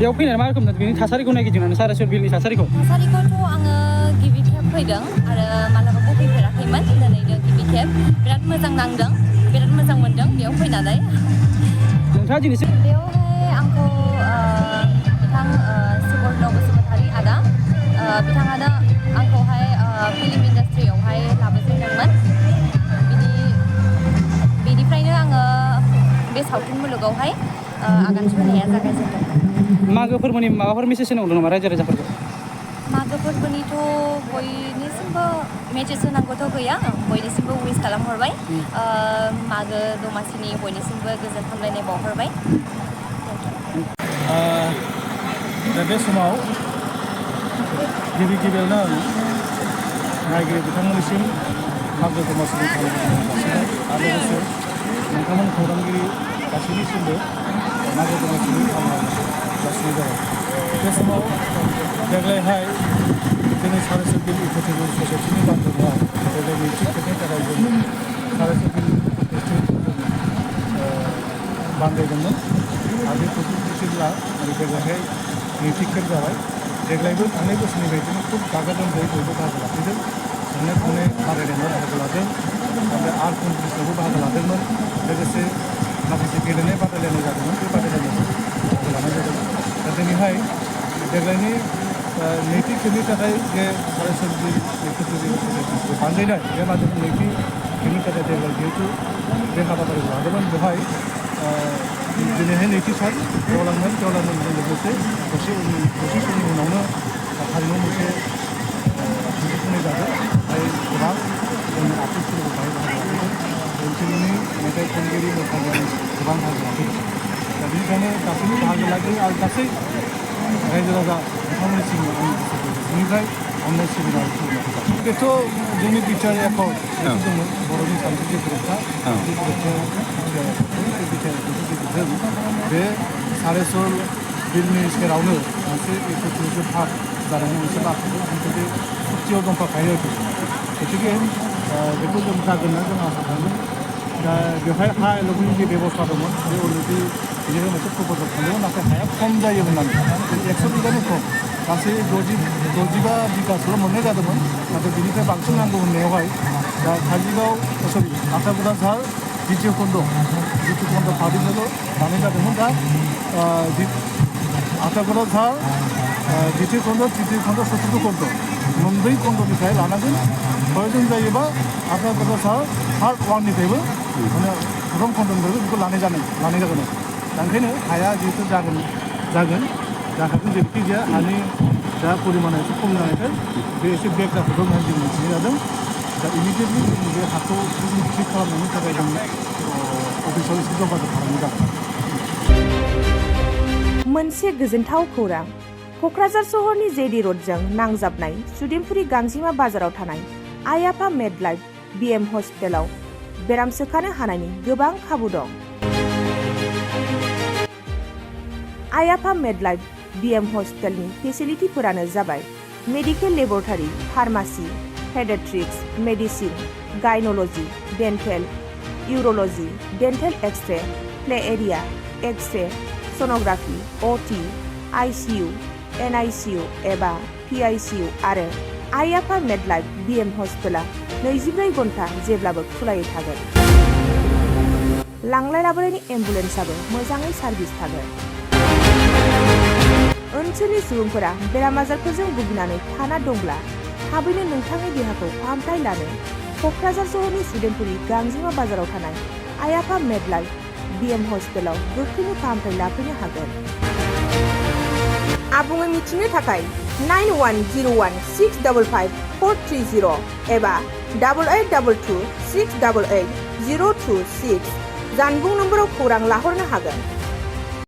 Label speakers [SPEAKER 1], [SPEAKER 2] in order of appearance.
[SPEAKER 1] बेयाव फैनानै मा रोखोम बिनि थासारिखौ नायगिदिंनानै सारेसर बिलनि थासारिखौ
[SPEAKER 2] थासारिखौथ' आङो गिबि खेब फैदों आरो मालाबाबो फैफेराखैमोन दिनैनो गिबि खेब बिराद मोजां नांदों बिराद मोजां मोनदों बेयाव फैनानै
[SPEAKER 1] नोंथाङा दिनैसिम
[SPEAKER 2] बेयावहाय आंखौ बिथां सुबर्न बसुमतारी आदा बिथाङानो आंखौहाय फिल्म इन्डास्ट्रियावहाय लाबोजेनदोंमोन बेनिफ्रायनो आङो बे सावथुन मुलुगावहाय आगान सुरनाया जागायजेनदोंमोन।
[SPEAKER 1] मागो फोरबोनि माबाफोर मेसेज होनांगौ नामा रायजो राजाफोरखौ?
[SPEAKER 2] मागो फोरबोनिथ' बयनिसिमबो मेसेज होनांगौथ' गैया बयनिसिमबो उइस खालामहरबाय मागो दमासिनि बयनिसिमबो गोजोन हामलायनाय बावहरबाय।
[SPEAKER 3] दा बे समाव गिबि गिबियावनो आं नायगिरि बिथांमोननिसिम मागो दमासिनि जासिबाय आरो लोगोसे नोंथांमोन खौरांगिरि गासैनिसिमबो मागो दमासिनि जासिनाय जाबाय। बे समाव देग्लायहाय जोंनि सारेसर बिल इकोटुरिजम ससाइटिनि बान्जायनायाव देग्लाय नैथि खेबनि थाखाय जों सारेसर बिल बान्जायदोंमोन आरो बे प्रजेक्टआ देग्लायहाय नैथि खेब जाबाय। देग्लायबो थांनाय बोसोरनि बायदिनो खुब गाजा गोमजायै बयबो बाहागो लाफैदों। संनाय खावनाय बादायलायनायाव बाहागो लादों आरो आर्ट कम्पिटिसनावबो बाहागो लादोंमोन। लोगोसे माखासे गेलेनाय बादायलायनाय जादोंमोन बे बादायलायनायाव बाहागो लानाय जादों। दा दिनैहाय देग्लायनि नैथि खेबनि थाखाय जे सारेसर बिल इकोटुरिजम ससाइटिखौ बान्जायनाय बे माध्यमजों नैथि खेबनि थाखाय देग्लाय जिहेतु बे हाबाफारिखौ लादोंमोन बेवहाय दिनैहाय नैथि सान गेवलांमेलजों लोगोसे दसे समनि उनावनो हारिमु मोनसे दिन्थिफुंनाय जादों। बेहाय गोबां जोंनि आर्टिस्टफोरखौ बाहाय बाहागो लाफैदों। ओनसोलनि मेथाइ खनगिरि मोसागिरि गोबां बाहागो लाफैदों। दा बेनिखायनो गासैबो बाहागो लागिरि आरो गासै रायजो राजा बिथांमोननिसिम आंनि गोसो गोरबोनिफ्राय अननाय सिबिनाय खुलुमनाय बेथ' जोंनि बिटिआर एकर्ड दंमोन बर'नि सानथौनि गोरोबथा बे गोरोबथायाव बिटिआर एकर्डनि गेजेरजों बे सारेसर बिलनि सेरावनो मोनसे इकोटुरिजम पार्क जानायनि मोनसे बाथ्राखौ खिन्थु बे सुक्तियाव दंफाखायो आरोखि गथिखे बेखौ जों जागोन होनना जों आसा खालामदों। दा बेवहाय हा एल'टमेन्टनि जे बेबस्था दंमोन बे अलरेडि बेनिफ्राय मोनसे प्रप'जाल थांदोंमोन नाथाय हाया खम जायो होननानै 100 बिगानि खम गासै 65 बिगासोल' मोननाय जादोंमोन नाथाय बिनिफ्राय बांसिन नांगौ होननायावहाय दा काजलगाव आटागुदाझार द्वितीय खन्ड पार्टिजोंल' लानाय जादोंमोन। दा आटागुदाझार द्वितीय खन्ड तृतीय खन्ड चतुर्थ खन्ड मोनब्रै खन्डनिफ्राय लानांगोन प्रयजन जायोबा आटागुदाझार पार्ट 1निफ्रायबो माने प्रथम खन्डनिफ्रायबो बेखौ लानाय जागोन। दा ओंखायनो हाया जिहेतु जाखागोन जेरैखि जाया हानि दा परिमाना एसे खम जानायखाय बे एसे बेक जाथ'दों होननानै जों मिथिनाय जादों। दा इमिडियेटलि जों बे हाखौ थिग खालामनायनि थाखाय जों अफिसाव एसे जगाजग खालामनाय जागोन।
[SPEAKER 4] मोनसे गोजोनथाव खौरां क'क्राझार सहरनि जेडि र'डजों नांजाबनाय सुदेमफुरि गांजिमा बाजाराव थानाय आइ आफा मेडलाइफ बिएम हस्पिटालाव बेराम सोखानो हानायनि गोबां खाबु दं। आइ आफा मेडलाइफ बिएम हस्पिटालनि फेसिलिटिफोरानो जाबाय medical laboratory, pharmacy, paediatrics, medicine, gynaecology, dental, urology, dental X-ray, play area, X-ray, sonography, OT, ICU, NICU एबा पिआइसिइउ आरो आइ आफा मेडलाइफ बिएम हस्पिटाला 24 घन्टा जेब्लाबो खुलायै थागोन। लांलाय लाबोलायनि एम्बुलेन्सआबो मोजाङै सार्भिस थागोन। ओनसोलनि सुबुंफोरा बेराम आजारफोरजों भुगिनानै थाना दंब्ला थाबैनो नोंथांनि देहाखौ फाहामथाय लानो क'क्राझार सहरनि सुदेमफुरि गांजिमा बाजाराव थानाय आइ आफा मेडलाइफ बिएम हस्पिटालाव गोख्रैनो फाहामथाय लाफैनो हागोन। आबुङै मिथिनो थाखाय 9101655430 एबा 8822688026 जानबुं नम्बराव खौरां लाहरनो हागोन।